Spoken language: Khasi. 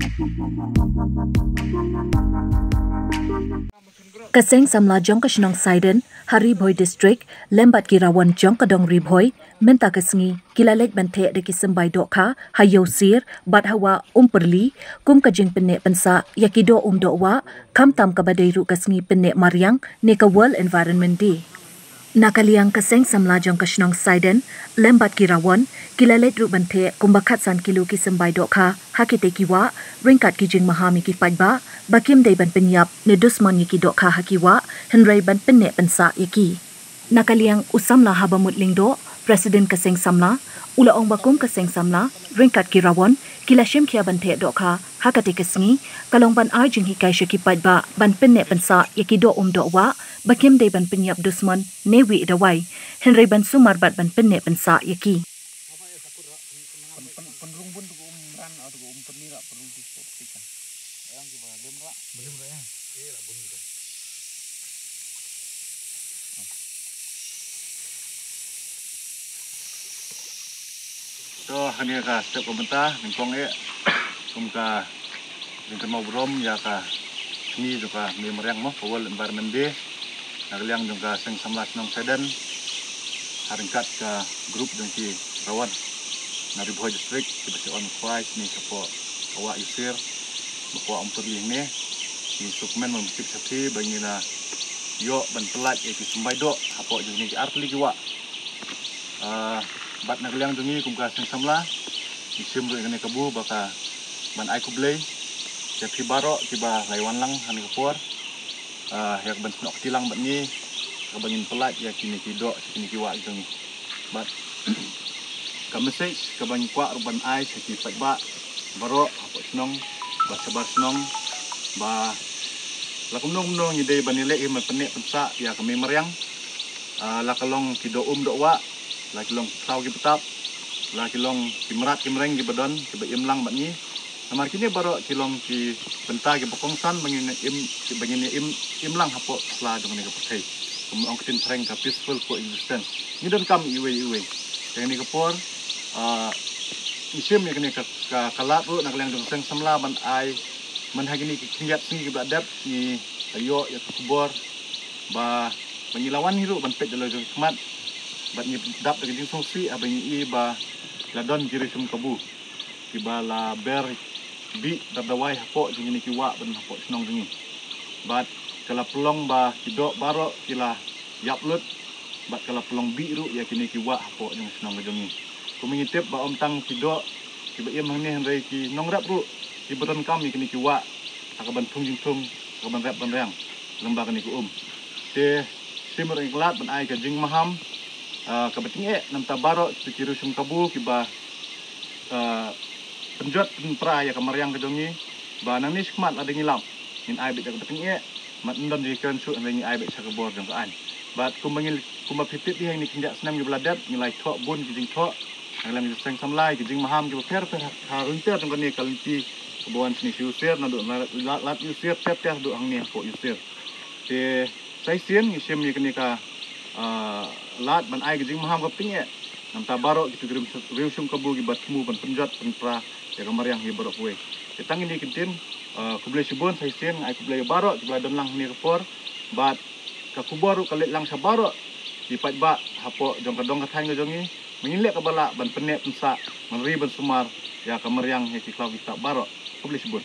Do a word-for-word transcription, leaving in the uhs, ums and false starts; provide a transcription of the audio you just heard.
Ka seng samla jong ka shnong Saiden ha Ri Bhoi District lem bad ki rawon jong ka dong Ri Bhoi mynta ka sngi ki la leit ban theh da ki symbai dohkha ha Ïewsir bad ha wah Umpyrli kum ka jingpynneh pynsah ïa ki doh um doh wah, khamtam kaba dei ruh ka sngi pynneh mariang ne ka World Environment Day. Na ka liang ka seng samla jong ka shnong Saiden lem bad ki rawon ki la leit ruh ban theh kumba khatsan kilo ki symbai dohkha ha kitei ki wah ryngkat ki jingmaham ïa ki paidbah ba kim dei ban pynïap ne dusmon ïa ki dohkha ha ki wah hynrei ban pynneh pynsah ïa ki. Na ka liang u samla Habamut Lyngdoh, President ka seng samla, u la ong ba kum ka seng samla ryngkat ki rawon ki la shim khia ban theh dohkha ha katei ka sngi ka long ban ai jinghikai sha ki paidbah ban pynneh pynsah ïa ki doh um doh wah ba kim dei ban pynïap dusmon ne wih dawai hynrei ban sumar bad ban pynneh pynsah ïa ki. To, hangne ka step ka mynta nyngkong eh kum ka jingkynmaw burom ïa ka sngi jong ka mei mariang mo, ka World Environment Day. Na ka liang jong ka seng samla shnong Saiden ha ryngkat ka group jong ki rawon na Ri Bhoi District kiba shah wan khwai sni shapoh ka wah Ïewsir bad ka wah Umpyrli hangne. Ngi sngewkmen ban pyntip sha phi ba ngi la ïoh ban pyllait ïa ki symbai doh hapoh jong kine ki artylli ki wah. Ah, bad na ka liang jong ngi kum ka seng samla ngi shim ruh ïa kane ka kabu ba ka ban ai khublei ïa phi baroh kiba la ïa wan lang ha kane ka por, ah, ïa ka ban snoh kti lang bad ngi, ka ban ngin pyllait ïa kine ki doh sha kine ki wah jong ngi. Bad ka message kaba ngi kwah ruh ban ai sha ki paidbah baroh hapoh shnong bad shabar shnong ba la kumno kumno ngi dei ban ïaleh ïa ban pynneh pynsah ïa ka mei mariang. Ah, la ka long ki doh um doh wah, la ki long ki khlaw ki btap, la ki long ki mrad ki mreng kiba don kiba im lang bad ngi. Namar kine baroh ki long ki bynta kiba kongsan ba ngin im, ba ngin im, im lang hapoh sla jong kane ka pyrthei. Kum ong ktien phareng ka peaceful coexistence. Ngi donkam iwei iwei. Te kane ka por, ah, ngi shim ïa kane ka, ka, ka lad ruh na ka liang jong ka seng samla ban ai man ha kine ki khyndiat sngi kiba la dep ngi la ïoh ïa ka khubor ba, ba ngi la wan hi ruh ban peit da la jong ki khmat bad ngi dap da ka jingsngewsih haba ngi i ba la don ki riew shum kabu kiba la ber bih dap dawai hapoh jong kine ki wah ban hapoh shnong jong ngi. Bad ka la pynlong ba ki doh baroh ki la ïap lut bad ka la pynlong bih ruh ïa kine ki wah hapoh jong shnong ka jong ngi. Kumba ngi tip ba ym tang ki doh kiba im hangne hynrei ki nongrep ruh kiba donkam ïa kine ki wah ha ka ban thung jingthung, ha ka ban rep ban riang lyngba kane ka um. Te shim ruh ïa ka lad ban ai ka jingmaham, ah, kaba tyngeh na ka bynta baroh kita ki riew shum kabu kiba, ah, pynjot pynpra ïa ka mariang ka jong ngi ba nangne shakhmat lada ngi lap ngin ai beit da kaba tyngeh, ym don jingkren shuh hynrei ngi ai beit sha ka bor jong ka aiñ. Bad kumba ngi, kumba phi tip hi ha kine ki khyndiat snem kiba la dep ngi la ïathoh bun ki jingthoh na ka liang ki seng samla, ki jingmaham kiba pher pher ha, ha lynter jong kane ka lynti kaba wan shane sha Ïewsir, naduh la, la, lad Ïewsir ter ter haduh hangne hapoh Ïewsir. Te sa shisien ngi shim ïa kane ka, ah, lad ban ai ka jingmaham kaba tyngeh na ka bynta baroh kita ki riew, riew shum kabu kiba thmu ban pynjot pynpra ïa ka mariang hi baroh kawei. Te tang kine ki ktien, ah, khublei shibun, sa shisien nga ai khublei ïa baroh kiba la don lang ha kane ka por bad ka khubor ruh ka leit lang sha baroh ki paidbah hapoh jong ka dong ka thaiñ ka jong ngi. Ba ngin leh kaba lah ban pynneh pynsah, ban ri ban sumar ïa ka mariang ïa ki khlaw ki btap baroh. Khublei shibun.